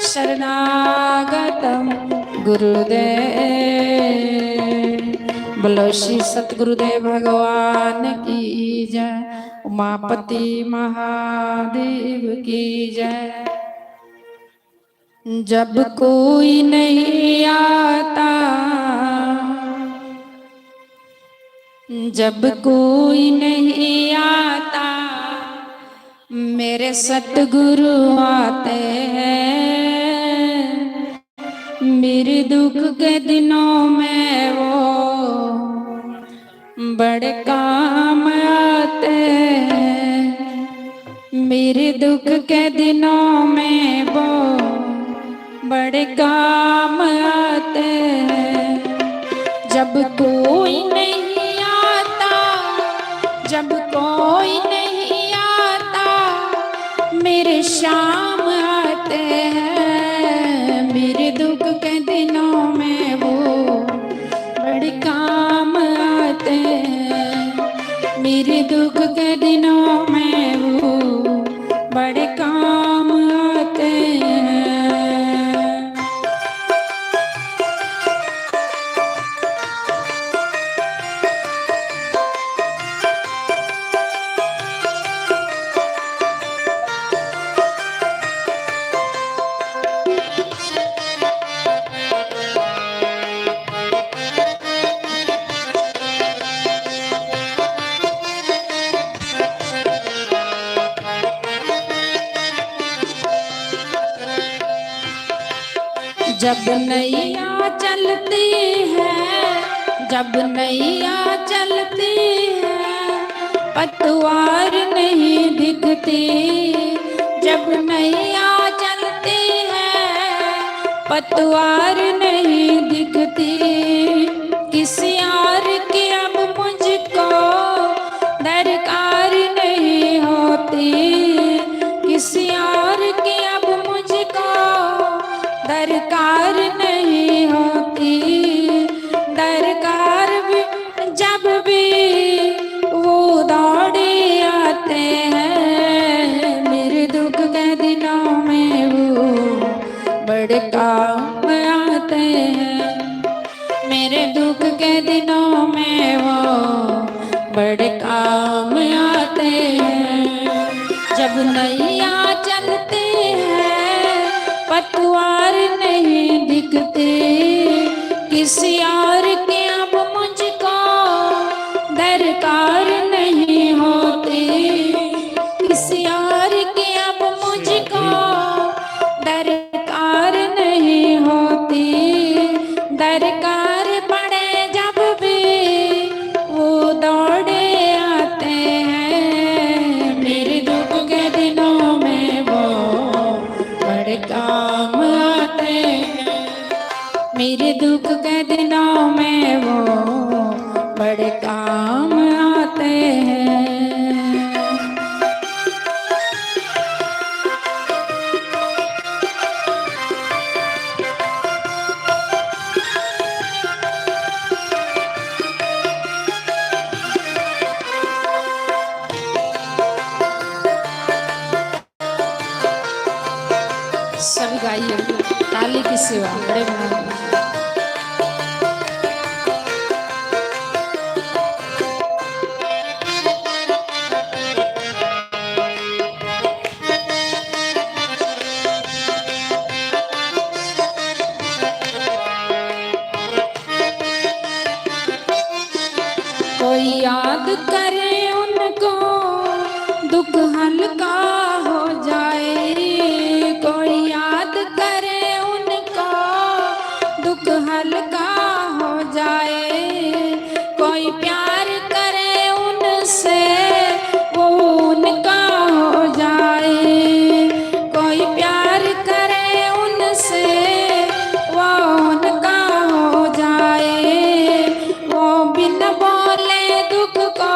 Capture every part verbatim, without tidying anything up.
शरणागतम गुरुदेव। बोलो श्री सतगुरुदेव भगवान की जय, उमापति महादेव की जय। जब कोई नहीं आता, जब कोई नहीं आता, मेरे सतगुरु आते हैं। मेरे दुख के दिनों में वो बड़े काम आते हैं। मेरे दुख के दिनों में वो बड़े काम आते हैं। जब कोई नहीं आता, जब कोई नहीं आता, मेरे श्याम आते हैं। मेरे दुख के दिनों में वो बड़े काम आते हैं। मेरे दुख के दिनों में वो बड़े काम आते हैं। जब नैया चलती है, जब नैया चलती है, पतवार नहीं दिखती। जब नैया चलती है, पतवार नहीं दिखती। किसी और की अब मुझको दरकार नहीं होती, किसी और की अब मुझको दरकार नहीं होती। दरकार भी, जब भी वो दौड़े आते हैं, मेरे दुख के दिनों में वो बड़े काम आते हैं। मेरे दुख के दिनों में वो बड़े काम आते हैं। जब नैया चलती है, पतवार नहीं दिखती, किसी और की अब मुझको दरकार नहीं होती, किसी और की अब मुझको दरकार नहीं होती। दरकार पड़े जब भी वो दौड़े आते हैं। मेरे दुख के दिनों में वो बड़े काम आते हैं। मेरे दुख के दिनों में वो बड़े काम आते हैं। सब गाइए, ताली की सेवा, बड़े भाव। कोई याद करे उनको, दुख हल्का हो जाए। कोई याद करे उनको, दुख हल्का हो जाए। कोई प्यार करे उनसे, वो उनका हो जाए। कोई प्यार करे उनसे, वो उनका हो जाए। वो बिन बोले दुख को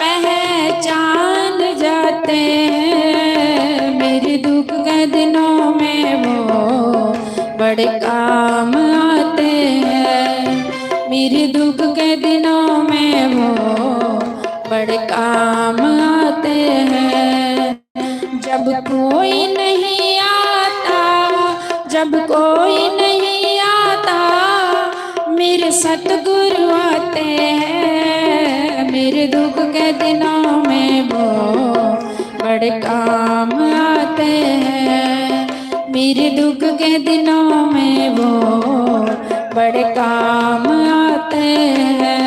पहचान जाते हैं। मेरे दुख के दिनों में वो बड़े काम आते हैं। मेरे दुख के दिनों में वो बड़े काम आते हैं। जब कोई नहीं आता, कोई नहीं आता, मेरे सतगुरु आते हैं। मेरे दुख के दिनों में वो बड़े काम आते हैं। मेरे दुख के दिनों में वो बड़े काम आते हैं।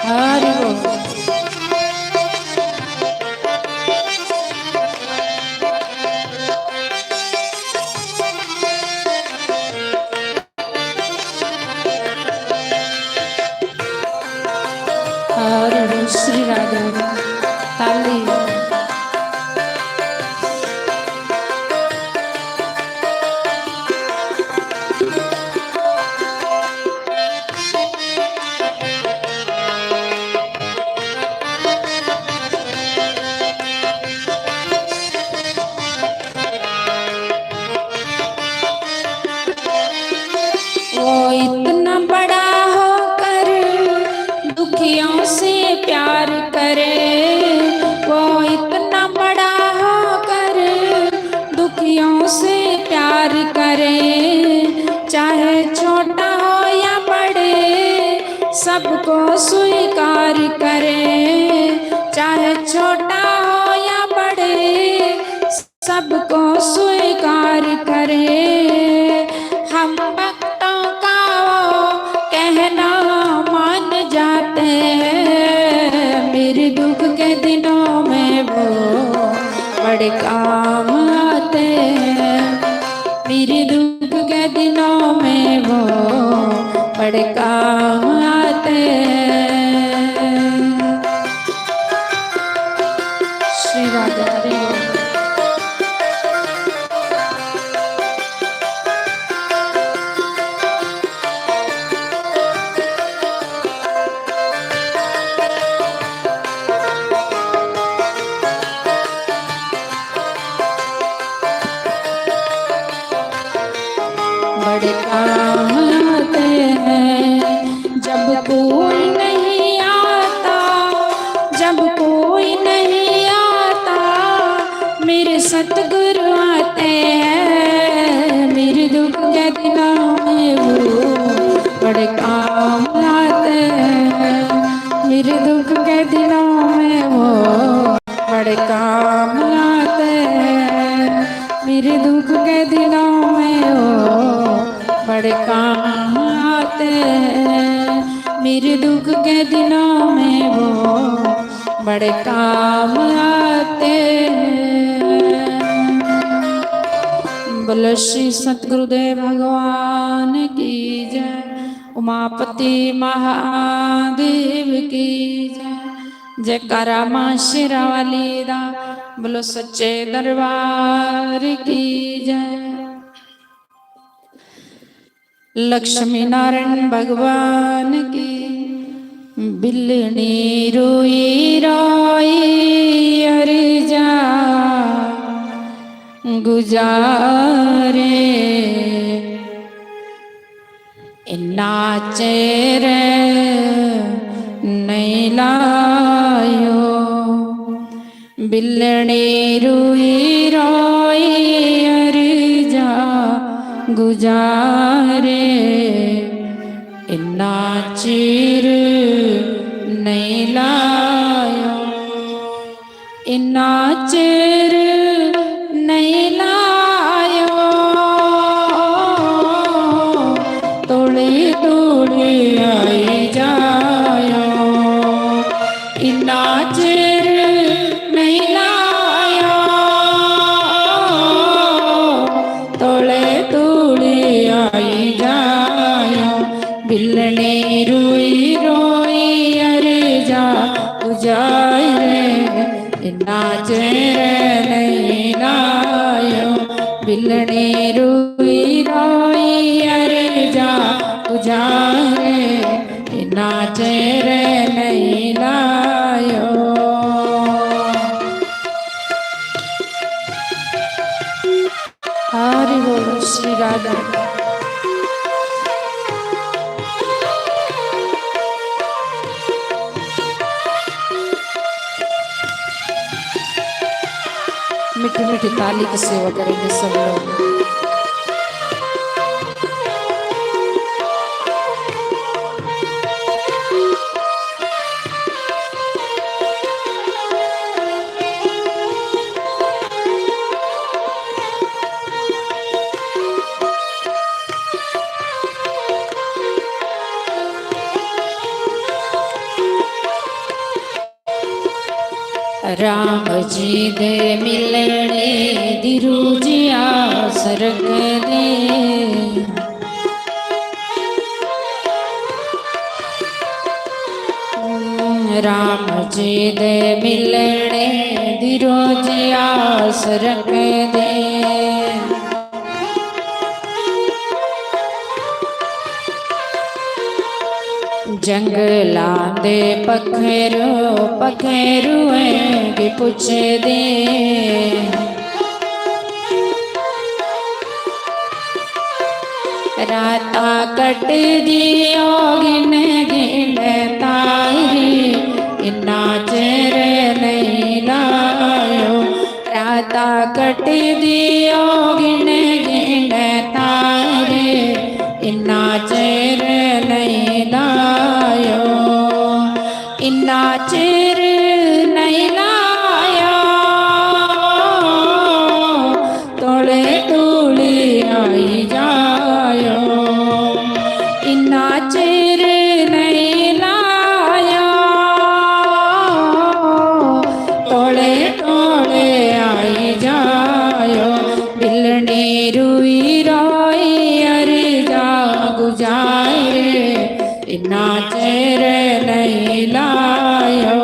हरि बोल। हरि बोल। श्री राधे। ताली। वो इतना बड़ा होकर दुखियों से प्यार करे, वो इतना बड़ा होकर दुखियों से प्यार करे, चाहे छोटा हो या बड़े, सबको स्वीकार करे, चाहे छोटा हो या बड़े, सबको स्वीकार करे। हम भक्तों का वो कहना मान जाते हैं। मेरे दुख के दिनों में वो बड़े काम आते हैं। मेरे दुख के दिनों में वो बड़े काम आते हैं। श्री राधा हरि बोल। बड़े काम आते हैं। जब कोई नहीं आता, जब कोई नहीं आता, मेरे सतगुरु आते हैं। मेरे दुख के दिनों में वो बड़े काम आते हैं। मेरे दुख के दिनों में वो बड़े काम आते हैं। मेरे दुख के दिनों में वो बड़े काम आते हैं। मेरे दुख के दिनों में वो बड़े काम आते हैं। बोलो श्री सतगुरुदेव भगवान की जय, उमापति महादेव की जय। जयकारा मां शेरां वाली दा, बोलो सच्चे दरबार की जय। लक्ष्मी नारायण भगवान की। बिलनी रोई रोई अरजा गुजारे, इन्ना चेर नहीं लायो। बिलनी रोई रोई अरजा गुजारे, इन्ना चेर नहीं लायो। इन्ना चेर नहीं लायो, तोले तोले आई जायो। इन्ना चेर नहीं लायो, तोले तोले आई जायो। बिलने रोई रोई अरजा गुजारे, इन्ना चेर नहीं लायो। बिलने रोई रोई अरजा गुजारे, इन्ना चेर नहीं लायो। हरि बोल श्री राधा। मीठी मीठी ताली की सेवा करेंगे सब लोग। राम जी दे मिलने दी रूजिया सरग दे। राम जी दे मिलने दी रूजिया सरग दे। जंगलां दे पक्खरू पक्खरुएं गी पुछदे। रातां कटदियां गिन गिन तारे, इन्ना चिर नेईं लायो। रातां कटदियां गिन गिन तारे, इन्ना चिर नेईं लायो। इन्ना चिर नेईं लायो। तौले तौले आई जायो। इन्ना चिर नेईं लायो। तौले तौले आई जायो। बिलनी रुई रोई अर्जा गुजारे, इन्ना चिर नेईं लायो।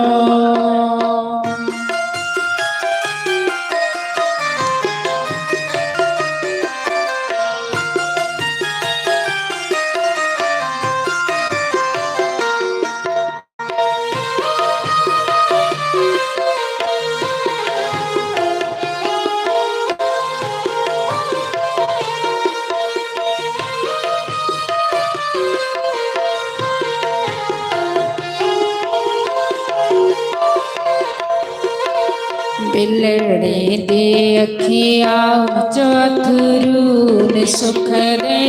बिलड़े दे अखियां च अथरू न सुख दे।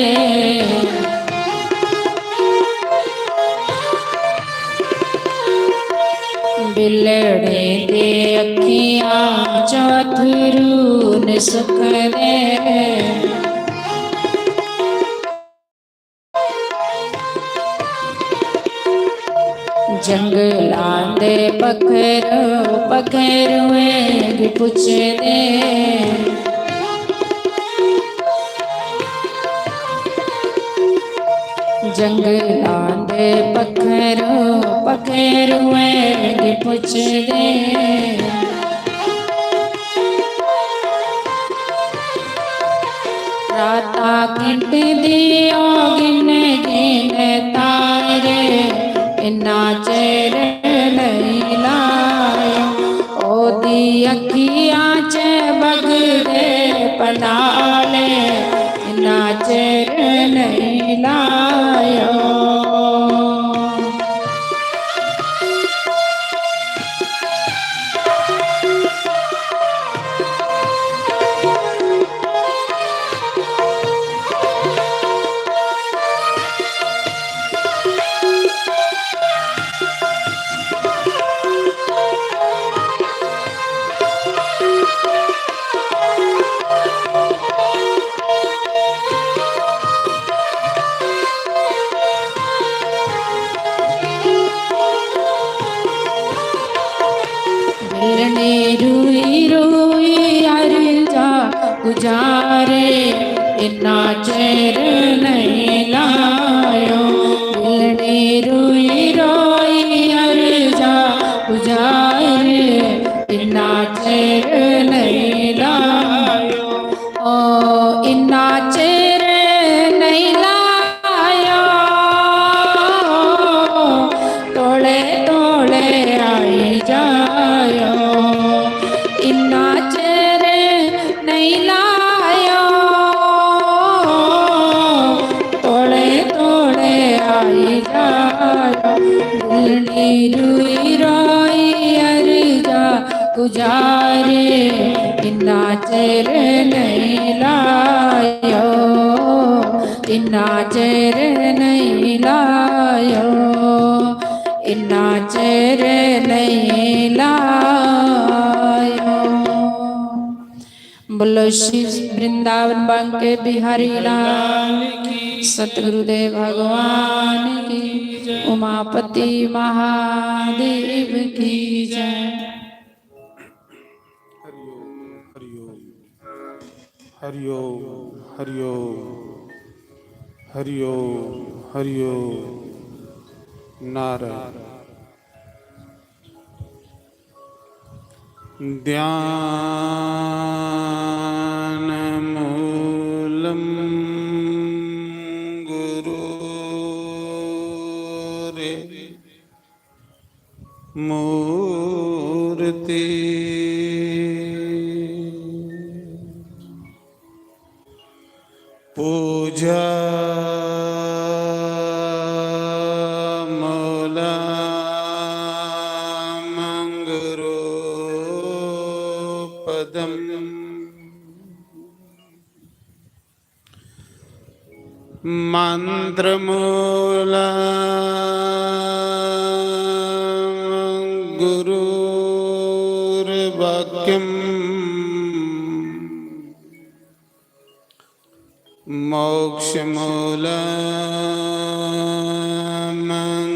बिलड़े दे अखियां च अथरू न सुख दे। जंगलां दे पक्खरू पक्खरुएं गी पुछदे। जंगलां दे पक्खरू पक्खरुएं गी पुछदे। रातां कटदियां गिन गिन तारे, इन्ना चिर नेईं लायो। ओदी अखियां च बगदे पनाले, इन्ना चिर नेईं लायो। बिलनी रोई रोई अर्जा गुजारे, इन्ना चिर नेईं लायो। बिलनी रोई रोई अर्जा गुजारे, इन्ना चिर नेईं लायो। ओ इन्ना चिर नेईं लायो, तौले तौले आई जायो। इन्ना चिर नेईं लायो, तौले तौले आई जायो। दिल दी रोई रोई अर्जा जा रे, इन्ना चिर नहीं लायो, इन्ना चिर नहीं लायो, इन्ना चिर नहीं लायो। बोलो श्री वृंदावन बांके बिहारी लाल की, सतगुरुदेव भगवान की, उमापति महादेव की जय। हरि ओम, हरि ओम, हरि ओम, हरि ओम, हरि ओम, हरि ओम। नारायण। ध्यानमूलं गुरोरे मूर्ति। पूजा मूलं गुरु पदम। मंत्रमूलं गुरुर्वाक्यम्। मोक्षमूलं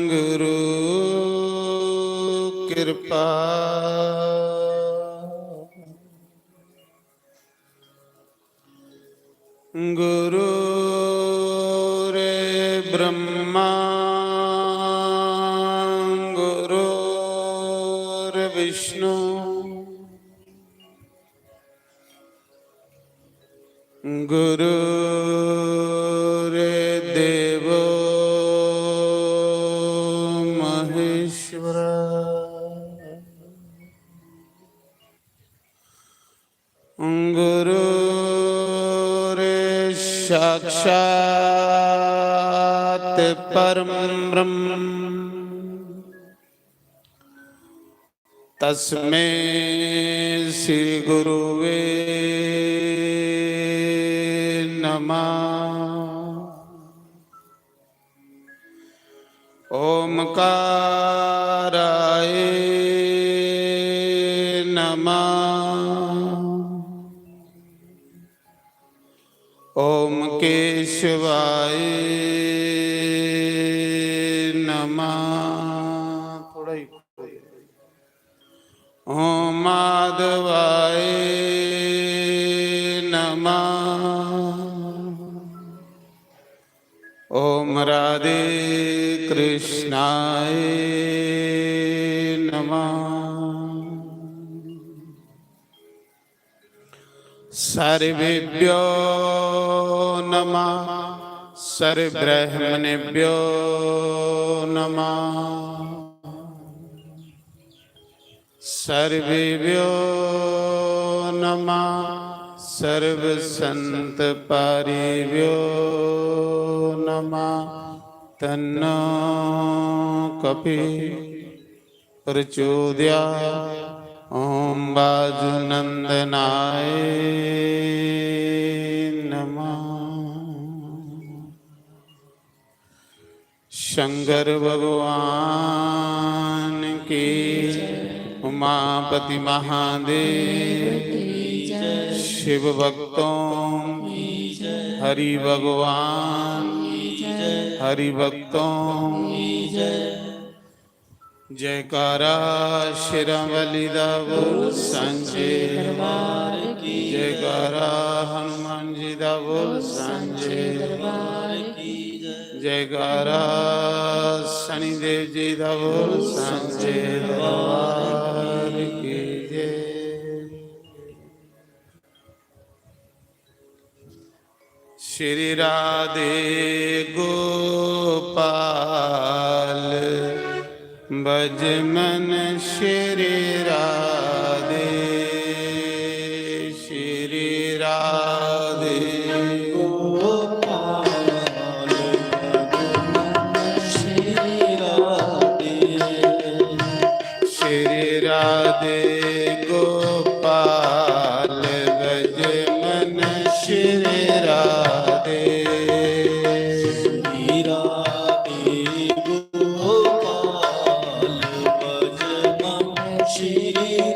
गुरु कृपा। गुरुर्ब्रह्मा गुरुर्विष्णु गुरुर्देवो महेश्वर। गुरुर्साक्षात् परं ब्रह्म। तस्मै श्री गुरुवे नमः। ओमकाराय नमः। ओम केशवाय नमः। थोड़ा ही। ओम माधवाय नमः। ओम राधे कृष्णाय नमः। सर्वेभ्यो नमः, सर्वब्राह्मणेभ्यो नमः, सर्वेभ्यो नमः, सर्वसंतपारिभ्यो नमः। तन्नो कपि प्रचोदयात्। ओम वायुनंदनाय नमः। शंकर भगवान की, उमापति महादेव की, शिव भक्तों की, हरि भगवान की, हरि भक्तों की। जयकारा शेरां वाली दा बोल सांचे दरबार की। जयकारा हनुमान जी दा बोल सांचे दरबार की। जयकारा शनिदेव जी दा बोल सांचे दरबार की जय। श्री राधे गोपाल बजमन श्री राधे, श्री राधे गोपाल बजमन श्री राधे, श्री राधे गो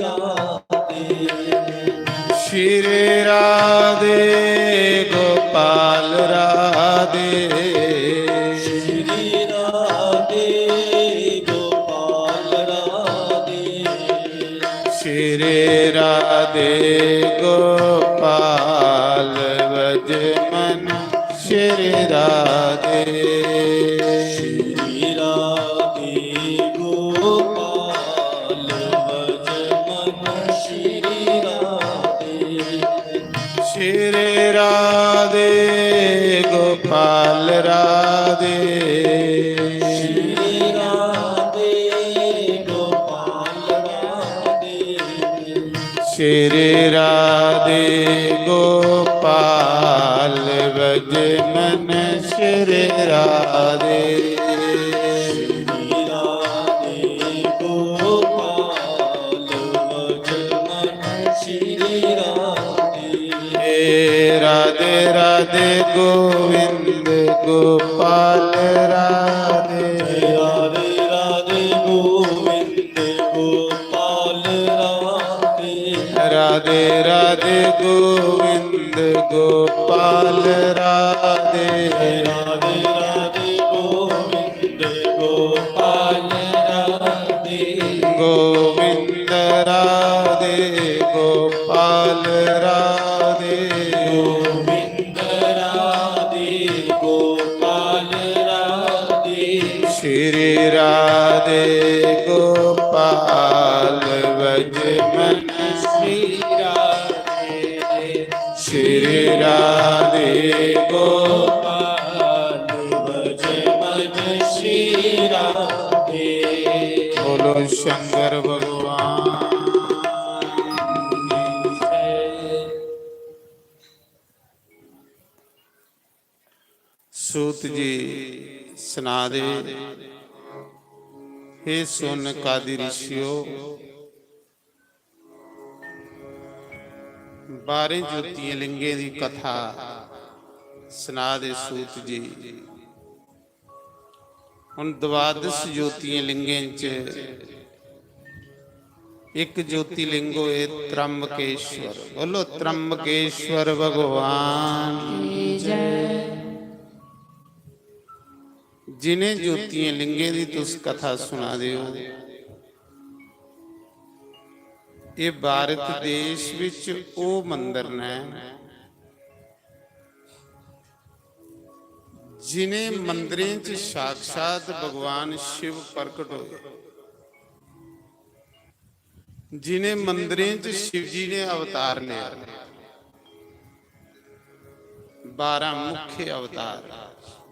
राधे। श्री राधे गोपाल राधे। श्री राधे गोपाल राधे। श्री राधे गोपाल व्रज मन श्री राधे। श्री राधे गोपाल व्रज मन श्री राधे। श्री राधे गोपाल राधे। श्री राधे गोपाल राधे। श्री राधे गोपाल व्रज मन श्री राधे। श्री राधे गोपाल व्रज मन श्री राधे। हे राधे राधे गोविंद गोपाल राधे। राधे राधे गोविंद गोपाल राधे। राधे राधे गोविंद गोपाल राधे। राधे राधे गोविंद गोपाल राधे। गोविंद राधे गोपाल राधे। गोविंद राधे गोपाल राधे। श्री राधे गोपाल व्रज मन श्री राधे। श्री राधे गोपाल व्रज मन श्री राधे। बोलो शंकर भगवान की जय। सूत जी सना दे, हे सुन कादी ऋषियो, बारें ज्योतियें लिंगें दी कथा सना दे सूत जी। हुन द्वादश ज्योतियें लिंगें च इक ज्योतिलिंग होए त्रंबकेश्वर। बोलो त्रंबकेश्वर भगवान की जय। जिनें ज्योतियें लिंगें दी तुस कथा सुना दे ओ, एह् भारत देश विच ओह् मंदर न जिनें मंदरें च साक्षात भगवान शिव प्रकट होए, जिनें मंदरें च शिव जी ने अवतार लिया, बारह मुख्य अवतार,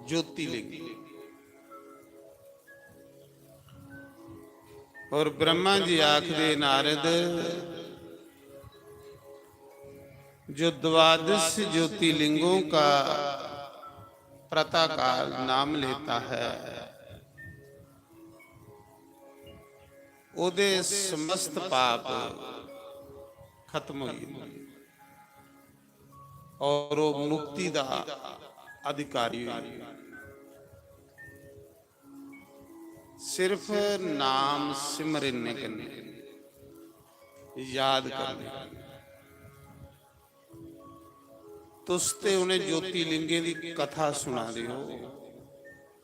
ज्योतिलिंग। और ब्रह्मा जी आखदे, नारद, जो द्वादश ज्योतिलिंगों का प्रातःकाल नाम लेता है, ओदे समस्त पाप खत्म हो जाते और वो मुक्ति दा अधिकारी हो जाते। सिर्फ नाम सिमरने कन्नै, याद करने कन्नै। तुस ते उ'नें ज्योतिलिंगें दी कथा सुना दे ओ।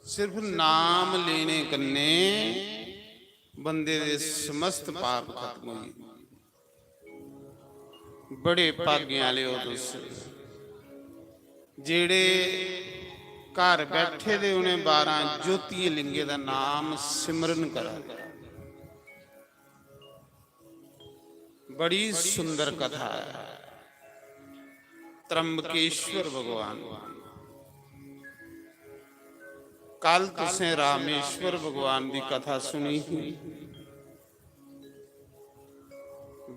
सिर्फ नाम लेने कन्नै बंदे दे समस्त पाप खत्म होई जंदे। बड़े भागें आह्ले ओ तुस, जेह्ड़े घर बैठे दे उ'नें बारां ज्योतियें लिंगें दा नाम सिमरन करा दे। बड़ी सुंदर कथा ऐ। त्रंबकेश्वर भगवान, कल तुसें रामेश्वर भगवान दी कथा सुनी ही,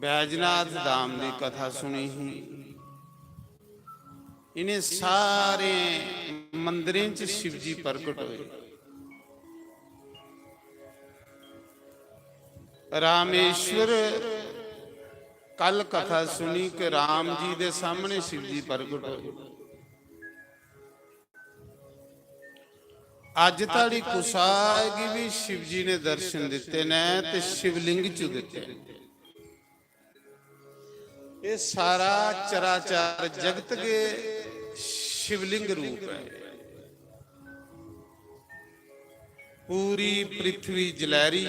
बैजनाथ धाम दी कथा सुनी ही। इन्हें सारे मंदिरें च शिव जी प्रकट होए। रामेश्वर कल कथा सुनी कि राम जी दे सामने शिव जी प्रगट होए। अज धड़ी कुसा गी भी शिव जी ने दर्शन दिते ने ते शिवलिंग च दिते। एह् सारा चराचर जगत गै शिवलिंग रूप ऐ। पूरी पृथ्वी जलैरी,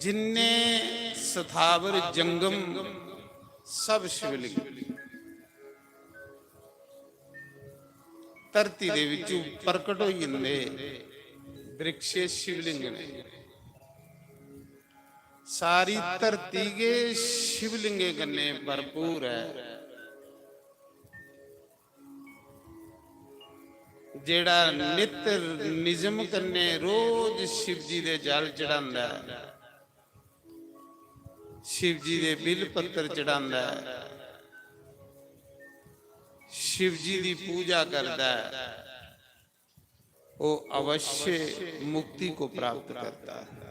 जिन्ने स्थावर जंगम, सब शिवलिंग। धरती दे विचों प्रकट होई जंदे वृक्ष शिवलिंग ने। सारी धरती गै शिवलिंगें कन्नै भरपूर ऐ। जेड़ा नित निजम कन्नै रोज शिवजी दे जल चढ़ांदा ऐ, शिवजी दे बिल पत्तर चढ़ांदा ऐ, शिवजी दी पूजा करदा ऐ, वो अवश्य मुक्ति को प्राप्त करता है।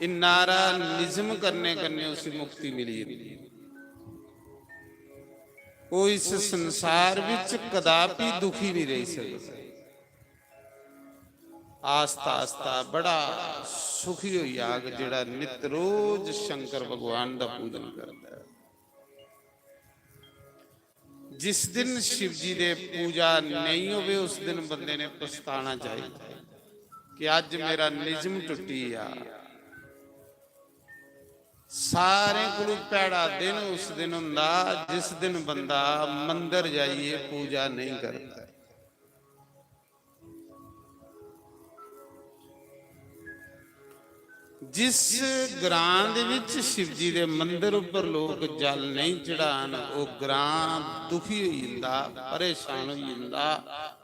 इन्नारा निजम करने कन्नै उसी मुक्ति मिली जंदी। वो इस संसार विच कदापि दुखी नहीं रही सकदा। आस्ता आस्ता बड़ा सुखी होई जाग, जेड़ा नित रोज शंकर भगवान दा पूजन करदा है। जिस दिन शिव जी दे पूजा नहीं होवे, उस दिन बंदे ने पछताना चाहिए कि अज मेरा निजम टुटी गया। सारें कोलू भैड़ा दिन उस दिन हुंदा, जिस दिन बंदा मंदर जाइए पूजा नहीं करता। जिस ग्रां दे विच शिवजी दे मंदर उपर लोक जल नहीं चढ़ान, ओ ग्रां दुखी होई जंदा, परेशान होई जंदा।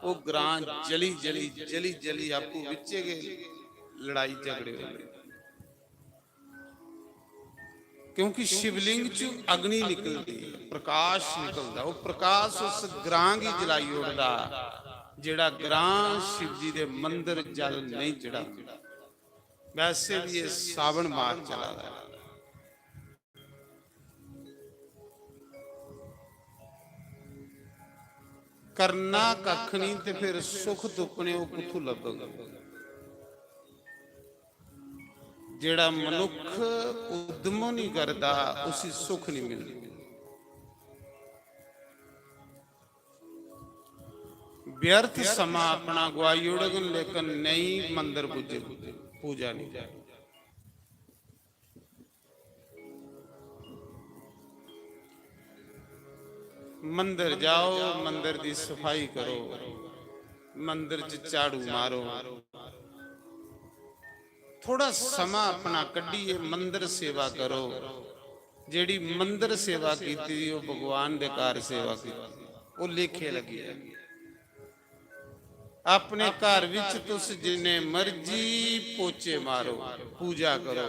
ओ ग्रां जली जली, जली जली आपूं बिच्चे गै लड़ाई झगड़े होंदे। क्योंकि शिवलिंग च अग्नि निकलदी है, प्रकाश निकलदा, वो प्रकाश उस ग्रां गी जलाई ओड़दा, जेड़ा ग्रां शिवजी दे मंदर जल नहीं चढ़ांदा। वैसे भी ये सावन मास चला दा है। करना कख नहीं ते फिर सुख तुप्पने, वो कुत्थों लब्भग? जेड़ा मनुख उद्यम नहीं करदा, उसी सुख नहीं मिलदा। व्यर्थ समा अपना गवाई ओड़गन, लेकिन नहीं मंदिर पूजे, पूजा नहीं। मंदिर जाओ, मंदिर दी सफाई करो, मंदिर च झाड़ू मारो, थोड़ा समा अपना कड्ढिए मंदिर सेवा करो। जेड़ी मंदिर सेवा कीती, वो भगवान दे घर सेवा कीती, वो लेखे लगी है। अपने घर विच तुस जिन्ने मर्जी पोचे मारो, पूजा करो,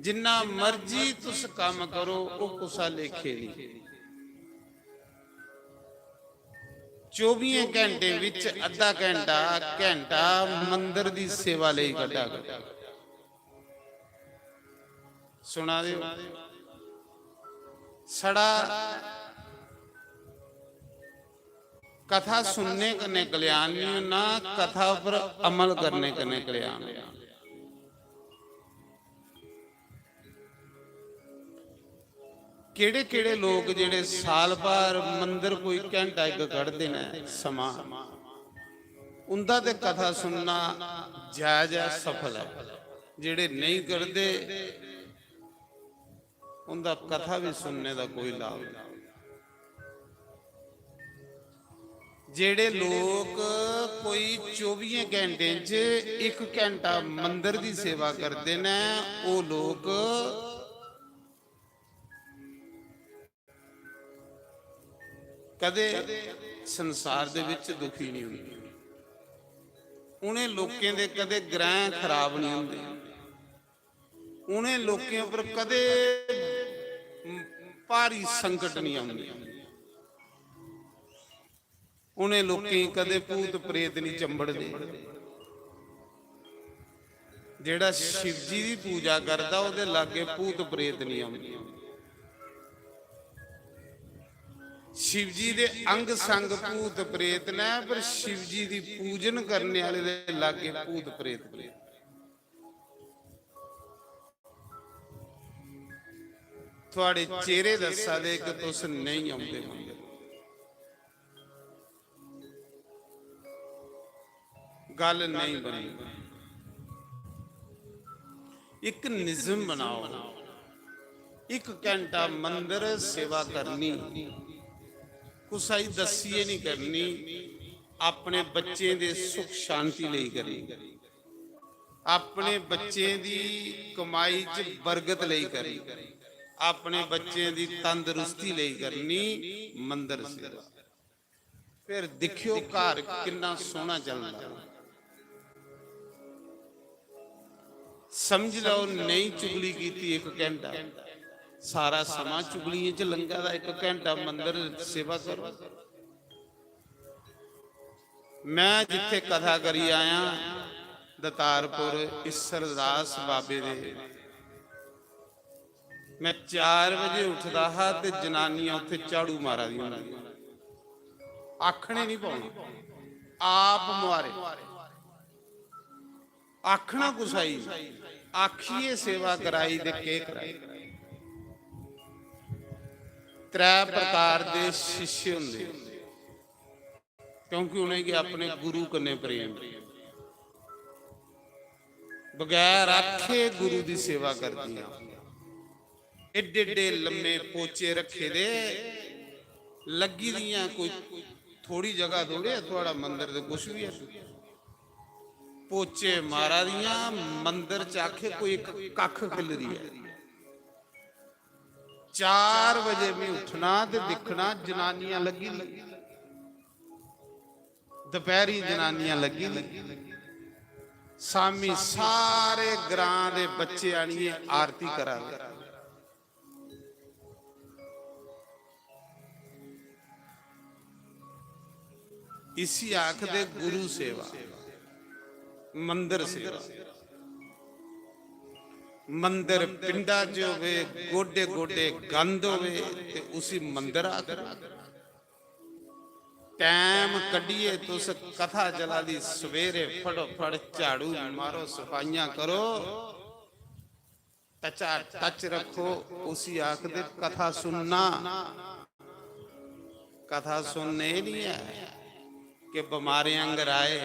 जिन्ना मर्जी तुस काम करो, वो कुसा लेखे नहीं। चौबियें घंटे विच अद्धा घंटा, घंटा मंदिर दी सेवा लेई कड्ढा करो। सुना दे हो? साढ़ा कथा सुनने कन्नै कल्याण नहीं होना, कथा पर अमल करने कन्नै कल्याण होना। केड़े केड़े लोक जेड़े साल भर मंदर कोई घंटा इक कड्ढदे न समां, उंदा ते कथा सुनना जायज ऐ, सफल ऐ। जेड़े नेईं कड्ढदे, उंदा कथा भी सुनने दा कोई लाभ नहीं। जेड़े लोक कोई चौबियें घंटें च इक घंटा मंदर दी सेवा करदे न, ओह लोक कदे संसार दे विच दुखी नहीं होंदे। उन्हें लोकें दे कदे ग्रह खराब नहीं होंदे। उन्हें लोकें उपर कदे भारी संकट नहीं आंदे। उन्हें लोकें कदे भूत प्रेत नहीं चंबड़दे। जेड़ा शिव जी दी पूजा करदा, ओदे लागे भूत प्रेत नहीं आंदे। शिव जी दे अंग संग भूत प्रेत ने, पर शिव जी दी पूजन करने वाले दे लागे भूत प्रेत नहीं। थुआड़े चेहरे दस्सा दे कि तुस नेईं औंदे मंदर। गल्ल नेईं बनी। इक निजम बनाओ, इक घैंटा मंदर सेवा करनी, कुसै गी दस्सियै निं करनी, अपने बच्चें दे सुख शांति लेई करनी, अपने बच्चें दी कमाई च बरकत लेई करनी, अपने बच्चें दी तंदरुस्ती लेई करनी मंदर सेवा। फिर दिक्खेओ घर किन्ना सोहना चलदा। समझ लैओ, नेईं चुगली कीती इक घैंटा, सारा समां चुगलियें च लंघा दा, इक घैंटा मंदर सेवा करो। मैं जित्थे कथा करी आया दतारपुर ईसरदास बाबे दे, मैं चार बजे उठदा हा ते जनानियां उत्थे झाड़ू मारा दियां होंदियां। आखने नहीं पौना, आप मुहारे। आखना कुसै गी, आखिए सेवा कराई ते केह् कराई। त्रै प्रकार दे शिष्य होंदे, क्योंकि उ'नेंगी अपने गुरु कन्नै प्रेम। बगैर आखे गुरु दी सेवा करदियां। एड्डे एड्डे लम्मे पोचे रखे दे, लग्गी दियां, कोई थोड़ी जगह थोड़े ऐ, थुआड़ा मंदर ते कुछ भी है। पोचे मारा दियां, मंदर च आखे कोई इक कक्ख खिल्लरी ऐ। चार बजे में उठना ते दिक्खना जनानियां लग्गी दी, दपैह्री जनानियां लग्गी दी, शामी सारे ग्रां दे बच्चे आनियै आरती करा दे। इसी आखदे गुरु सेवा, मंदर सेवा। मंदर पिंडा च होवे, गोडे गोडे गंद होवे, ते उसी मंदर आखदे। टैम कड्ढियै तुस कथा चला दी, सवेरे फटोफट झाड़ू मारो, सफाइयां करो, टचा टच रखो, उसी आखदे कथा सुनना। कथा सुनने एह् नहीं ऐ कि बमारें आंगर आए,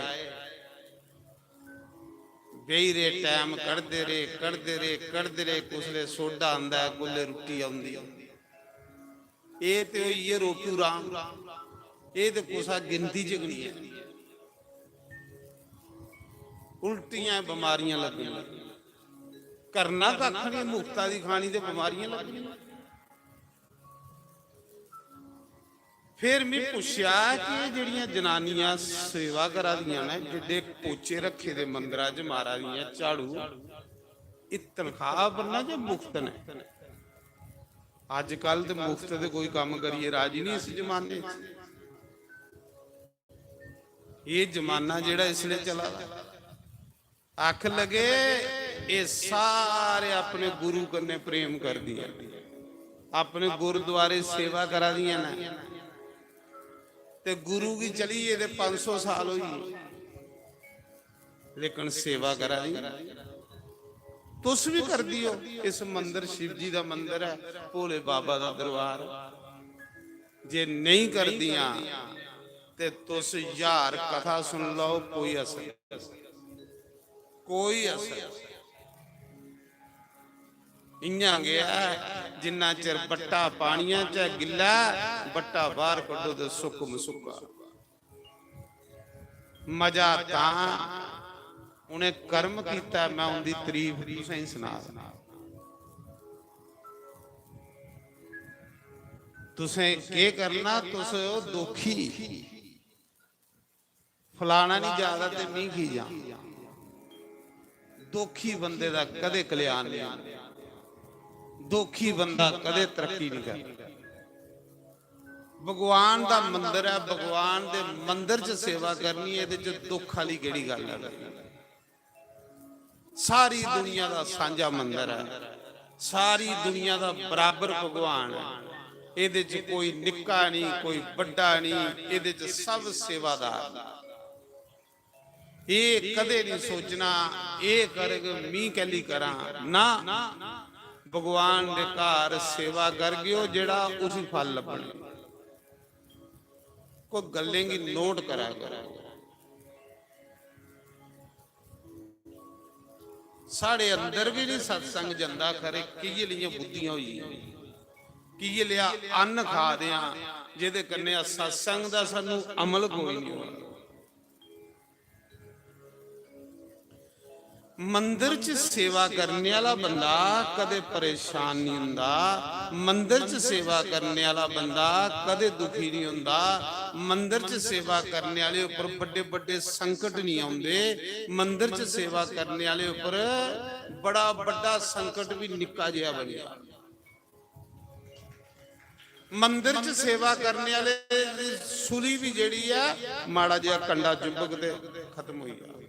बेही रेह्, टैम कढदे रेह्, कढदे रेह्, कढदे रेह्, कुसलै सोडा आंदा ऐ, कुसलै रुट्टी औंदी। एह् ते होई गे रोटू राम, एह् ते कुसै गिनती च गै नहीं ऐ। उल्टियां बमारियां लग्गनियां, करना कक्ख नहीं, मुफ्ता दी खानी ते बमारियां लग्गनियां। फिर में पुच्छेआ कि एह् जेह्ड़ियां जनानियां सेवा करा दियां न, जेह्ड़े पोचे रखे दे मंदरा च मारा दियां झाड़ू, एह् तनखाह पर न जां मुफ्त न? अजकल ते मुफ्त ते कोई कम्म करियै राजी नहीं इस जमाने च। एह् जमाना जेह्ड़ा इसलै चला दा, आख लगे, एह् सारे अपने गुरु कन्नै प्रेम करदियां, अपने गुरुद्वारे सेवा करा दियां न, ते गुरु गी चली गे ते पंज सौ साल होई गे, लेकिन सेवा करा दी। तुस भी कर दियो, इस मंदर शिव जी दा मंदर ऐ, भोले बाबा दा दरबार। जे नेईं करदियां ते तुस ज्हार कथा सुन लैओ, कोई असर, कोई असर। इयां गै ऐ, जिन्ना चिर बट्टा पानिया च ऐ गिल्ला, बट्टा बाहर कड्ढो ते सुक्क मसुक्का। मजा तां उ'नें कर्म कीता, मैं उंदी तरीफ तुसें सना। तुसें केह् करना, तुस ओ दोखी। फलाना नहीं जा दा ते मी की जां? दोखी बंदे दा कदे कल्याण नहीं होंदा। दोखी बंदा कदे तरक्की नहीं करदा। भगवान दा मंदर ऐ, भगवान दे मंदर च सेवा करनी, एह्दे च दुख आह्ली केह्ड़ी गल्ल ऐ? सारी दुनिया दा सांझा मंदर ऐ, सारी दुनिया दा बराबर भगवान ऐ। एह्दे च कोई निक्का नहीं, कोई बड्डा नहीं, एह्दे च सब सेवादार न। एह् कदे नहीं सोचना, एह् करग, मी कैली करां, ना। भगवान दे घर सेवा करगे ओ जेड़ा, उसी फल लब्भना। कोई गल्लें गी नोट करा करो। साढ़े अंदर भी नहीं सत्संग जंदा, खरे किये लियां बुद्धियां होई गेइयां, किये लिया अन्न खा दे आं जेदे कन्नै सत्संग दा सानू अमल कोई नहीं होआ। मंदिर च सेवा करने आह्ला बंदा कदे परेशान नहीं हुंदा। मंदिर च सेवा करने आह्ला बंदा कदे दुखी नहीं हुंदा। मंदिर च सेवा करने आह्ले उप्पर बड्डे बड्डे संकट नहीं आउंदे। मंदिर च सेवा करने आह्ले उप्पर बड़ा बड्डा संकट भी निक्का जेहा बनी जा। मंदिर च सेवा करने आह्ले दी सूली भी जेह्ड़ी ऐ, माड़ा जेहा कंडा चुभग ते खत्म होई जा।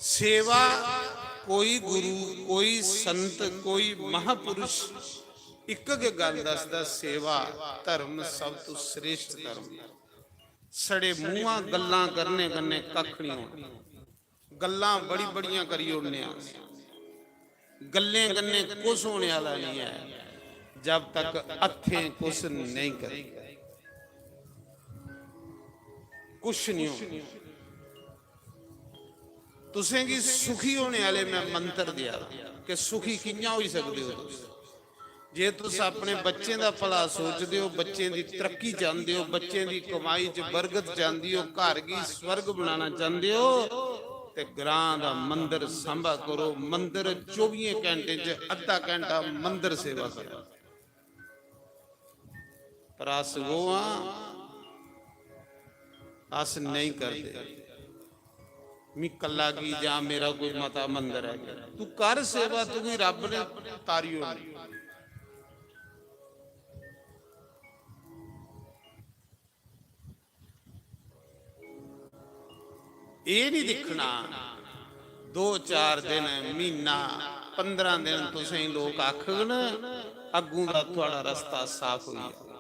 सेवा, कोई गुरु, कोई संत, कोई महापुरुष इक गै गल्ल दसदा, सेवा धर्म सब तू श्रेष्ठ धर्म। सड़े मुंहां गल्लां करने कन्नै कक्ख नहीं होना। गल्लां बड़ी बड़ियां करी ओड़ने आं, गल्लें कन्नै कुछ होने आह्ला नहीं ऐ जब तक हत्थें कुछ नहीं करे। कुछ नहीं हो। तुसें गी सुखी होने आह्ले मैं मंत्र देआ दा कि सुखी कि'यां होई सकदे ओ तुस। जे तुस अपने बच्चें दा भला सोचदे ओ, बच्चें दी तरक्की चांह्दे ओ, बच्चें दी कमाई च बरकत चांह्दे ओ, घर गी स्वर्ग बनाना चांह्दे ओ, ते ग्रां दा मंदर सांभा करो। मंदर चौबियें घैंटें च अद्धा घैंटा मंदर सेवा करो। पर अस वो आं, अस नहीं करदे। मी कल्ला की जां मेरा कोई मता मंदर है, तू कर सेवा, तुगी रब ने तारी होनी। एह् नहीं दिक्खना, दो चार दिन, म्हीना, पंदरां दिन तुसें लोक आखगन, अग्गूं दा थुआड़ा रस्ता साफ होई जाग।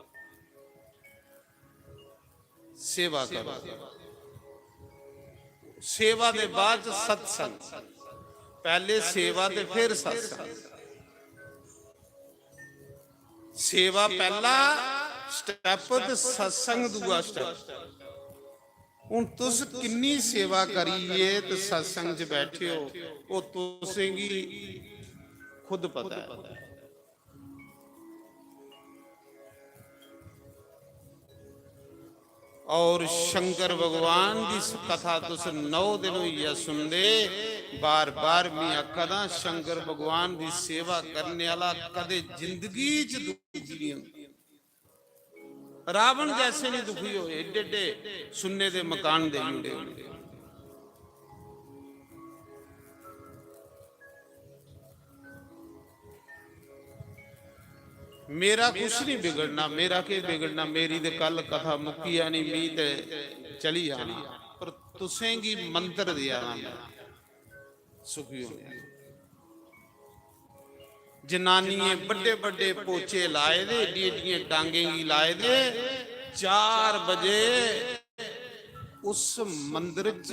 सेवा करो। सेवा दे बाद च सत्संग, पैह्ले सेवा ते फिर सत्संग। सेवा पैह्ला step ते सत्संग दूआ step। हुन तुस किन्नी सेवा करियै ते सत्संग च बैठे हो, ओह् तुसेंगी खुद पता ऐ। और शंकर भगवान दी स-, कथा तुस नौ दिन होई गेआ सुनदे, बार बार मैं आखा दा, शंकर भगवान दी सेवा करने आह्ला कदे जिंदगी च दुखी नहीं होंदा। रावण जैसे नहीं दुखी होए, एड्डे एड्डे सुन्ने दे मकान दे जुड़े होंदे। मेरा कुछ नहीं बिगड़ना, मेरा के बिगड़ना, मेरी ते कल कथा मुक्की जानी, मी ते चली जाना, पर तुसें गी मंत्र देआ दा मैं, सुखी होने। जनानियें बड्डे बड्डे पोचे लाए दे, एड्डियें एड्डियें डांगें गी लाए दे, चार बजे उस मंदर च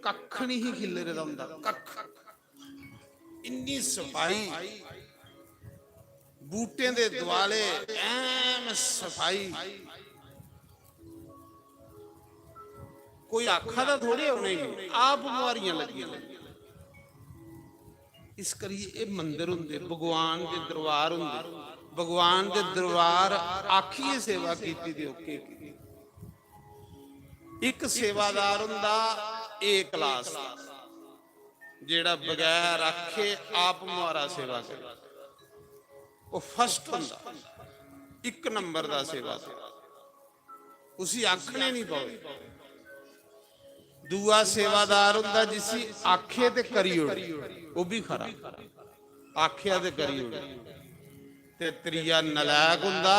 कक्ख नहीं खिल्लरे दा होंदा, कक्ख। इन्नी सफाई, बूटें दे दुआले ऐन सफाई। कोई आखा दा थोड़े उ'नेंगी, आप मुहारियां लग्गियां। इस करियै एह् मंदर होंदे, भगवान दे दरबार होंदे। भगवान दे दरबार आखियै सेवा कीती ते ओके कीती। इक सेवादार होंदा A class दा, जेह्ड़ा बगैर आखे आप मुहारा सेवा करे, ओह् first होंदा, इक नंबर दा सेवादार। उसी आखने नहीं पौंदे। दूआ सेवादार होंदा जिसी आखे ते करी ओड़े, ओह् भी खरा, आखेआ ते करी ओड़े। ते त्रीया नलायक होंदा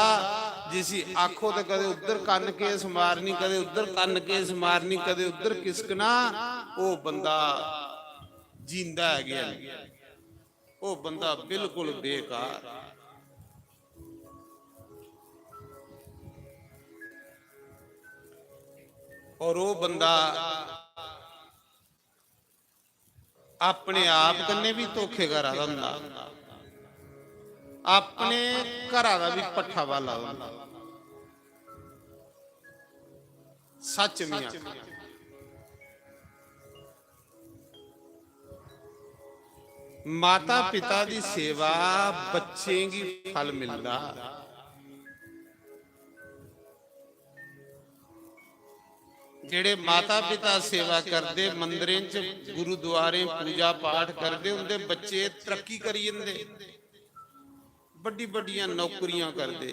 जिसी आखो ते कदे उद्धर कन्न केस मारनी, कदे उद्धर कन्न केस मारनी, कदे उद्धर किसकना, ओह् बंदा जींदा ऐ गै नहीं, ओह् बंदा बिल्कुल बेकार। और ओह् बंदा अपने आप कन्नै बी धोखे करा दा होंदा, अपने घरा दा बी पट्ठा भाला होंदा। सच में आखेआ। माता पिता दी सेवा बच्चें गी फल मिलदा। जेह्ड़े माता पिता सेवा करदे, मंदिरें च, गुरुद्वारें पूजा पाठ करदे, उंदे बच्चे तरक्की करी जंदे, बड्डी बड्डियां नौकरियां करदे।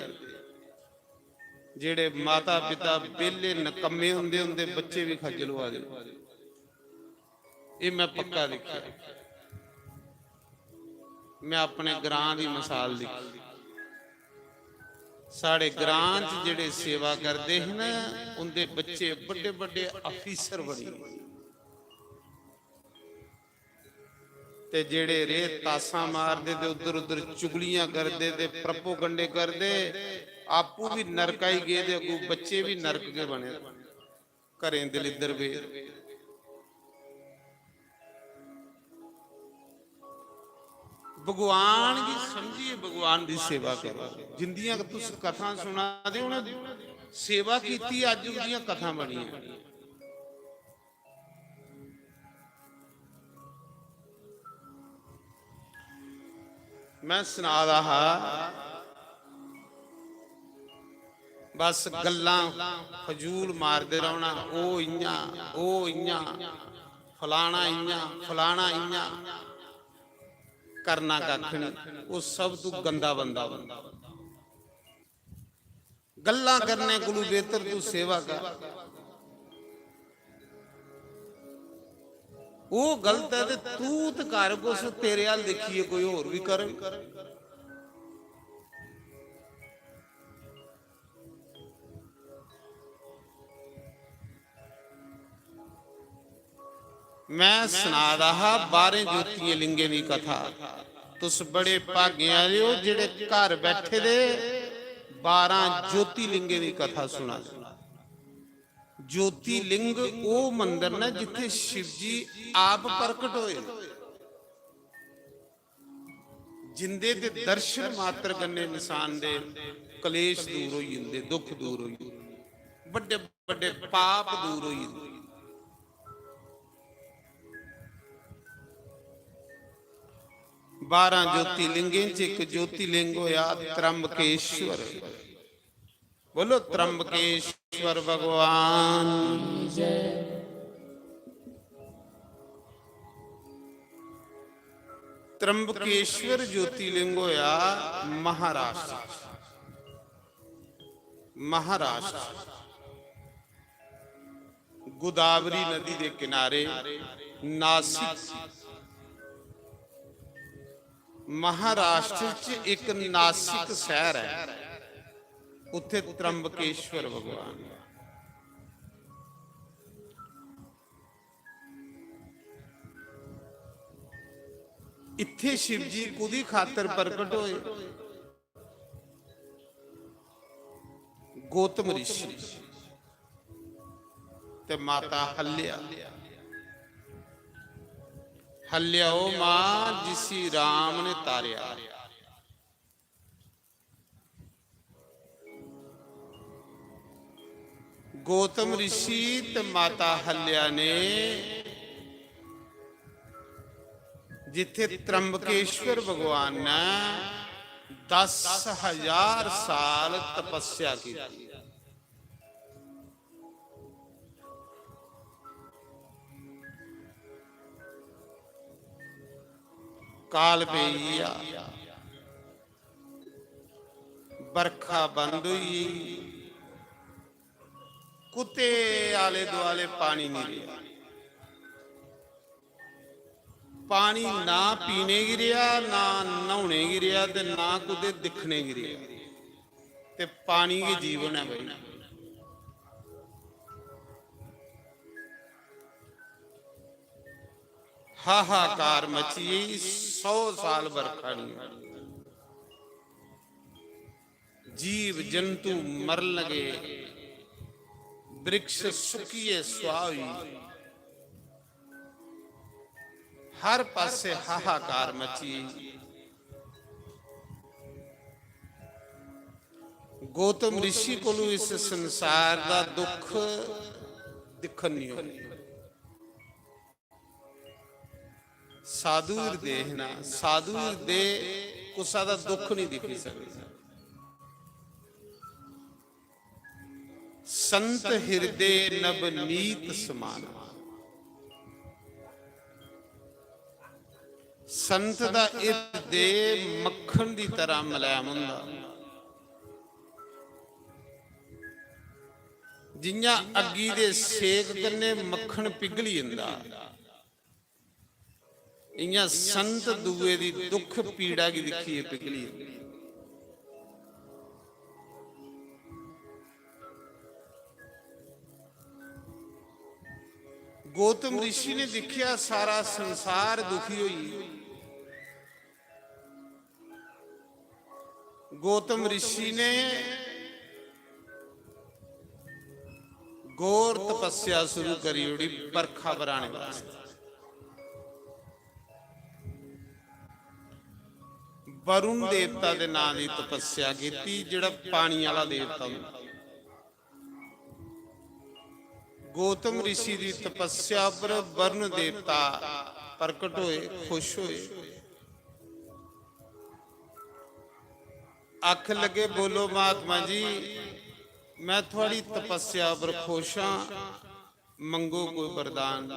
जेह्ड़े माता पिता बेह्ले नकम्मे होंदे, उंदे बच्चे बी खज्जल होआ दे। एह् मैं पक्का दिक्खेआ। मैं अपने ग्रां दी मसाल दिक्खी। साढ़े ग्रां च जेह्ड़े सेवा करदे हे ना, उंदे बच्चे बड्डे बड्डे अफीसर बनी गे। ते जेह्ड़े रेह् तासां मारदे ते उद्धर उद्धर चुगलियां करदे ते propaganda करदे, आपूं बी नरकाई गे ते अग्गू बच्चे बी नरक गै बने। घरें दलिद्दर पे। भगवान गी समझियै भगवान दी सेवा करो। जिंदियां तुस कथां सुना दे, उ'नें सेवा कीती, अज्ज उंदियां कथां बनियां। मैं सना दा हा, बस गल्लां फजूल मारदे रौह्ना, ओह् इ'यां, ओह् इ'यां, फलाना इ'यां, फलाना इ'यां, करना कक्ख निं। ओह् सब तू गंदा बंदा होंदा। गल्लां करने कोलू बेहतर तू सेवा कर। ओह् गलत ऐ ते तू ते कर कुछ, तेरे हल दिक्खियै कोई होर बी करग। मैं सना दा हा बारें ज्योतियें लिंगें दी कथा। तुस बड़े भागें आह्ले ओ जेह्ड़े घर बैठे दे बारां ज्योतिलिंगें दी कथा सुना दे। ज्योतिलिंग ओह् मंदर न जित्थै शिव जी आप प्रकट होए। जिंदे दे दर्शन मात्र कन्नै इंसान दे कलेश दूर होई जंदे, दुख दूर होई जंदे, बड्डे बड्डे पाप दूर होई जंदे। बारां ज्योतिलिंगें च इक ज्योतिलिंग होया त्र्यंबकेश्वर। बोलो, त्र्यंबकेश्वर भगवान। त्र्यंबकेश्वर ज्योतिलिंग होया महाराष्ट्र। महाराष्ट्र, गोदावरी नदी दे किनारे नासिक, महाराष्ट्र च इक नासिक शहर ऐ, उत्थे त्र्यंबकेश्वर भगवान। इत्थे शिव जी कुदी खातर प्रकट होए? गौतम ऋषि ते माता हल्या। हल्या ओ मां जिसी राम ने तारेया। गौतम ऋषि ते माता हल्या ने जिथे त्र्यंबकेश्वर भगवान ने दस हजार साल तपस्या की। काल पेई गेआ, बरखा बंद होई गेई, कुतै आले दुआले पानी नहीं रेहा। पानी ना पीने गी रेहा, ना न्हौने गी रेहा ते ना कुतै दिक्खने गी रेहा। ते पानी गै जीवन ऐ भाई। हाहाकार मची गेई, सौ साल बरखा नहीं होई। जीव जंतु मरन लगे, वृक्ष सुक्कियै सुआह होई, हर पासे हाहाकार मची। गौतम ऋषि कोलू इस संसार दा दुख दिक्खन नहीं होआ। साधु हिरदे हे ना, साधु हिरदे कुसा दा दुख नहीं दिक्खी सकदे। संत हिरदे नवनीत समान। संत दा हिरदे मक्खन दी तरह मलैम हुंदा। जियां अग्गी दे सेक कन्नै मक्खन पिघली जंदा, इयां संत दूए दी दुख पीड़ा गी दिक्खियै पिघली जंदे। गौतम ऋषि ने दिक्खेआ, सारा संसार दुखी होई। गौतम ऋषि ने घोर तपस्या शुरू करी ओड़ी बरखा बराने वास्तै। वरुण देवता दे नां दी तपस्या कीती, जेड़ा पानी आह्ला देवता होंदा। गौतम ऋषि दी तपस्या पर वरुण देवता प्रकट होए, खुश होए। आखन लगे, "बोलो महात्मा जी, मैं थुआड़ी तपस्या पर खुश हां, मंगो कोई वरदान।"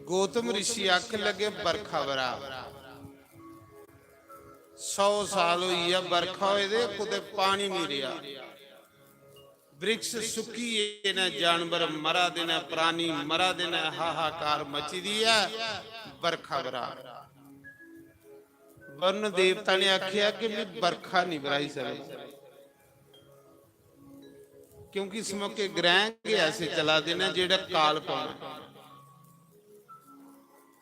गौतम ऋषि आखन लगे, "बरखा बरा, सौ साल होई गेआ बरखा होए दे, कुतै पानी नहीं रेहा। वृक्ष सुक्की गे न, जानवर मरा दे न, प्राणी मरा दे न, हाहाकार मची दी ऐ, बरखा बरा।" वरुण देवता ने आखेआ कि "मैं बरखा नहीं बराई सकदा।" क्योंकि इस मौके ग्रैह् गै ऐसे चला दे न जेह्ड़ा काल पौना।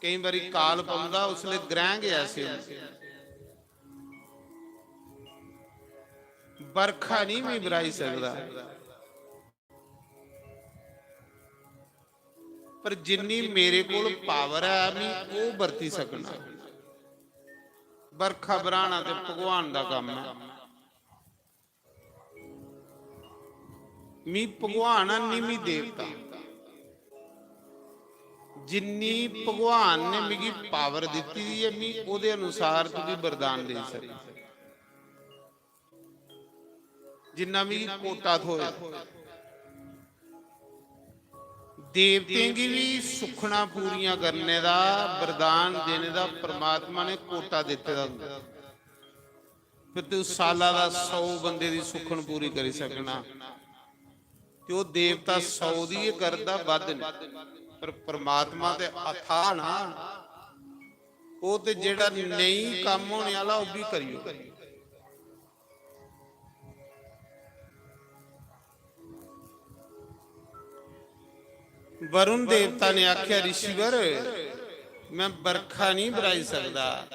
केईं बारी काल पौंदा, उसलै ग्रैह् गै ऐसे होंदे। बरखा नहीं मैं बराई सकदा, पर जिन्नी मेरे कोल पावर ऐ, मैं ओह् बरती सकना। बरखा बराना ते भगवान दा कम्म ऐ। मी भगवान आं, निं मी देवता। जिन्नी भगवान ने मिगी पावर दित्ती दी ऐ, मी ओह्दे अनुसार तुगी वरदान देई सकना। जिन्ना मिगी कोटा थ्होए। देवतें गी बी सुक्खना पूरियां करने दा, वरदान देने दा परमात्मा ने कोटा दित्ते दा होंदा। फिर तू साला दा सौ बंदे दी सुक्खन पूरी करी सकना। ते ओह् देवता सौ दी गै करदा, बद्ध नेईं। पर परमात्मा ते अथाह ना, ओह् ते जेह्ड़ा नेईं कम्म होने आह्ला, ओह् बी करी ओड़दा। वरुण देवता ने आखेआ, "ऋषिवर, मैं बरखा नहीं बराई सकदा,